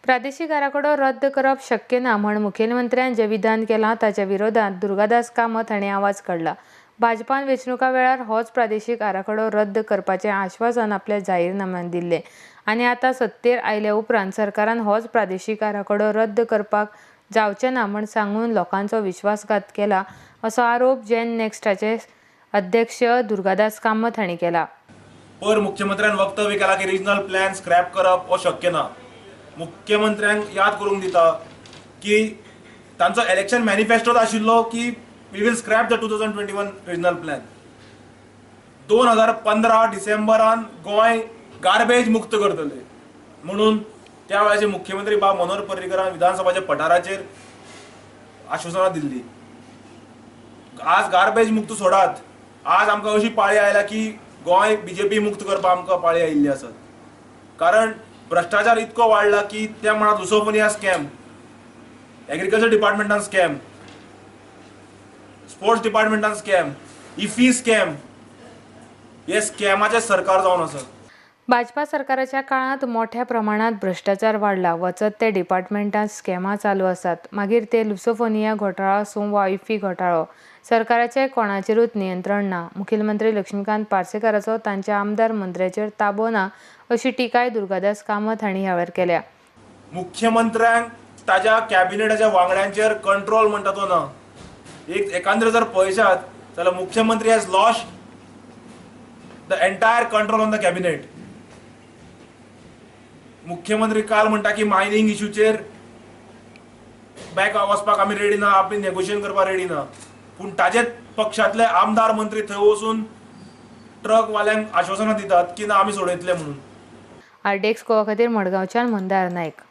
प्रादेशीक आराखडो रद्द करप शक्य ना म्हण मुखेलमंत्र्यान जें विधान केलां ताच्या विरोधांत दुर्गादास कामत हांणी आवाज काडला. भाजपान वेंचणुका वेळार होच प्रादेशीक आराखडो रद्द करपाचें आश्वासन आपल्या जाहीरनाम्यांत दिल्लें आनी आतां सत्तेर आयले उपरांत सरकारान होच प्रादेशीक आराखडो रद्द करपाक जावचें ना म्हण सांगून लोकांचो विश्वासघात केला असो आरोप जेन नेक्स्टाचे अध्यक्ष दुर्गादास कामत हांणी केला. पर मुख्यमंत्र्यान वक्तव्य केला की रिजनल प्लॅन स्क्रॅप करप हो शक्य ना. मुख्यमंत्र्यांक याद करूंक दिता की तांचो इलेक्शन मॅनिफेस्टोच आशिल्लो की we will scrap the 2021 regional plan. 2015 डिसेंबरान Goa garbage मुक्त करतले म्हणून त्या वेळाचे मुख्यमंत्री बाब मनोहर पर्रीकरान विधानसभाच्या पठाराचेर आश्वासनां दिल्ली. आज गार्बेज मुक्त सोडात, आज आमकां अशी पाळी आयल्या की गोंय बीजेपी मुक्त करपाक आमकां पाळी आयिल्ली आसत. कारण भ्रश्टाचार इतको वाडला की त्या म्हणात लुसोफोनिया स्कॅम, एग्रीकल्चर डिपार्टमेंटान स्कॅम, स्पोर्ट्स डिपार्टमेंटान स्कॅम, इफी स्कॅम, हे स्कॅमाचे सरकार जावन आसा. भाजपा सरकाराच्या काळांत मोठ्या प्रमाणात भ्रश्टाचार वाडला. वचत ते डिपार्टमेंटांत स्कॅमां चालू आसात, मागीर ते लुसोफोनिया घोटाळो आसूं वा इफी घोटाळो, सरकाराचें कोणाचेरूच नियंत्रण ना. मुखेलमंत्री लक्ष्मीकांत पार्सेकाराचो तांच्या आमदार मंत्र्याचेर ताबो ना अशी टिकाय दुर्गादास कामत हांणी ह्या वेळार केल्या. मुख्यमंत्र्यांक ताज्या कॅबिनेटाच्या वांगड्यांचेर कंट्रोल म्हणटा तो ना. एक एकांद्र जर पळयशात जाल्यार मुख्यमंत्री has lost the entire control on the cabinet. मुख्यमंत्री काल म्हणटा की मायनिंग इशूचेर बॅक वचपाक आमी रेडी ना, आमी नेगोशिएशन करपाक रेडी ना, पूण ताजेच पक्षांतले आमदार मंत्री थंय वचून ट्रकवाल्यांक आश्वासनां दितात की ना आमी सोडयतले म्हणून. आरडीएक्स गोवा खातीर मडगांवच्यान मंदार नायक.